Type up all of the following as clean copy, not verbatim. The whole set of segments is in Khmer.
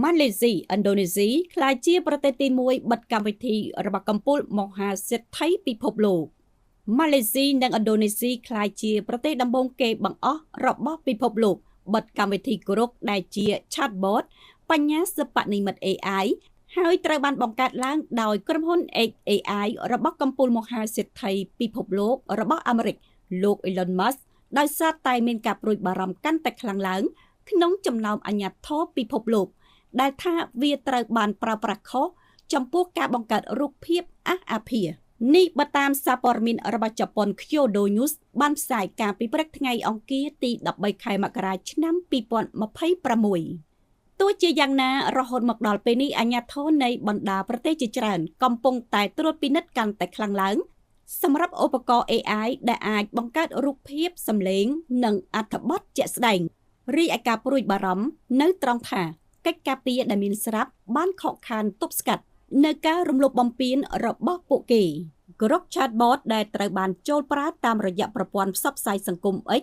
ម៉ាឡេស៊ីឥណ្ឌូនេស៊ីក្លាយជាប្រទេសទី1បិទកម្មវិធីរបស់កំពូលមហាសេដ្ឋីពិភពលោក។ ម៉ាឡេស៊ីនិងឥណ្ឌូនេស៊ីក្លាយជាប្រទេសដំបូងគេបង្អស់របស់ពិភពលោកបិទកម្មវិធី Grok ដែលជា Chatbot បញ្ញាសិប្បនិម្មិត AI ហើយត្រូវបានបង្កើតឡើងដោយក្រុមហ៊ុន xAI របស់កំពូលមហាសេដ្ឋីពិភពលោករបស់អាមេរិកលោក Elon Musk ដោយសារតែមានការព្រួយបារម្ភកាន់តែខ្លាំងឡើង ក្នុងចំណោមអាជ្ញាធរពិភពលោក ដែលថាវាត្រូវបានប្រើប្រាស់ខុសចំពោះការបង្កើតរូបភាពអាសអាភាសនេះបើតាមសារព័ត៌មានរបស់ជប៉ុន Kyodo News បានផ្សាយកាលពីព្រឹកថ្ងៃអង្គារទី13ខែមករាឆ្នាំ2026ទោះជាយ៉ាងណារហូតមកដល់ពេលនេះអាជ្ញាធរនៃបណ្ដាប្រទេសជាច្រើនកំពុងតែត្រួតពិនិត្យកាន់តែខ្លាំងឡើងសម្រាប់ឧបករណ៍ AI ដែលអាចបង្កើតរូបភាពសម្លេងនិងអត្ថបទជាក់ស្ដែងរីឯការព្រួយបារម្ភនៅត្រង់ថាកិច្ចការពារដែលមានស្រាប់បានខកខានទប់ស្កាត់នៅការរំលោភបំពានរបស់ពួកគេGrok Chatbot ដែលត្រូវបានចូលប្រើតាមរយៈប្រព័ន្ធផ្សព្វផ្សាយសង្គម X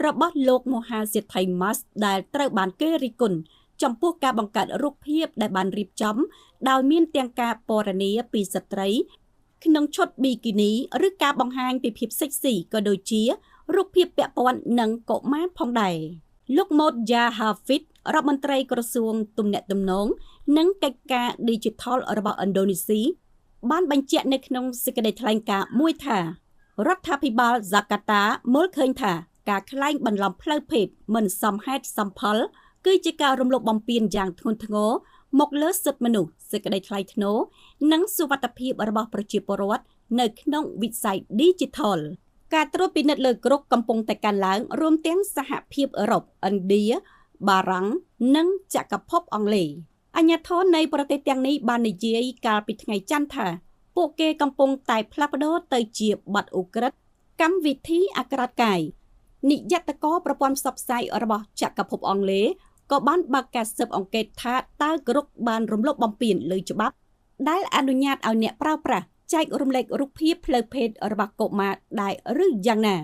របស់លោកមហាសេដ្ឋី Musk ដែលត្រូវបានគេរិះគន់ចំពោះការបង្កើតរូបភាពដែលបានរៀបចំដោយមានទាំងការពណ៌នាពីស្ត្រីក្នុងឈុតប៊ីគីនីឬការបង្ហាញពីភាពសិចស៊ីក៏ដូចជារូបភាពពាក់ព័ន្ធនឹងកុមារផងដែរលោកម៉ូតយ៉ាហាហ្វីតរដ្ឋមន្ត្រីក្រសួងទំនាក់ទំនងនិងកិច្ចការ Digital របស់ឥណ្ឌូនេស៊ីបានបញ្ជាក់នៅក្នុងសេចក្តីថ្លែងការណ៍មួយថារដ្ឋាភិបាលហ្សាកាតាមើលឃើញថាការក្លែងបន្លំផ្លូវភេទមិនសមហេតុសមផលគឺជាការរំលោភបំពានយ៉ាងធ្ងន់ធ្ងរមកលើសិទ្ធិមនុស្សសេចក្តីថ្លៃថ្នូរនិងសុវត្ថិភាពរបស់ប្រជាពលរដ្ឋនៅក្នុងវិស័យ Digital ការត្រួតពិនិត្យលើ Grok កំពុងតែកើនឡើងរួមទាំងសហភាពអឺរ៉ុបឥណ្ឌាបារាំងនិងចក្រភពអង់គ្លេសអាជ្ញាធរនៃប្រទេសទាំងនេះបាននិយាយកាលពីថ្ងៃច័ន្ទថាពួកគេកំពុងតែផ្លាស់ប្ដូរទៅជាបទឧក្រិដ្ឋកម្មវិធីអាក្រាតកាយនិយត្តករប្រព័ន្ធផ្សព្វផ្សាយរបស់ចក្រភពអង់គ្លេសក៏បានបើកការស៊ើបអង្កេតថាតើ Grok បានរំលោភបំពានលើច្បាប់ដែលអនុញ្ញាតឲ្យអ្នកប្រើប្រាស់ចែករំលែករូបភាពផ្លូវភេទរបស់កុមារដែរឬយ៉ាងណា។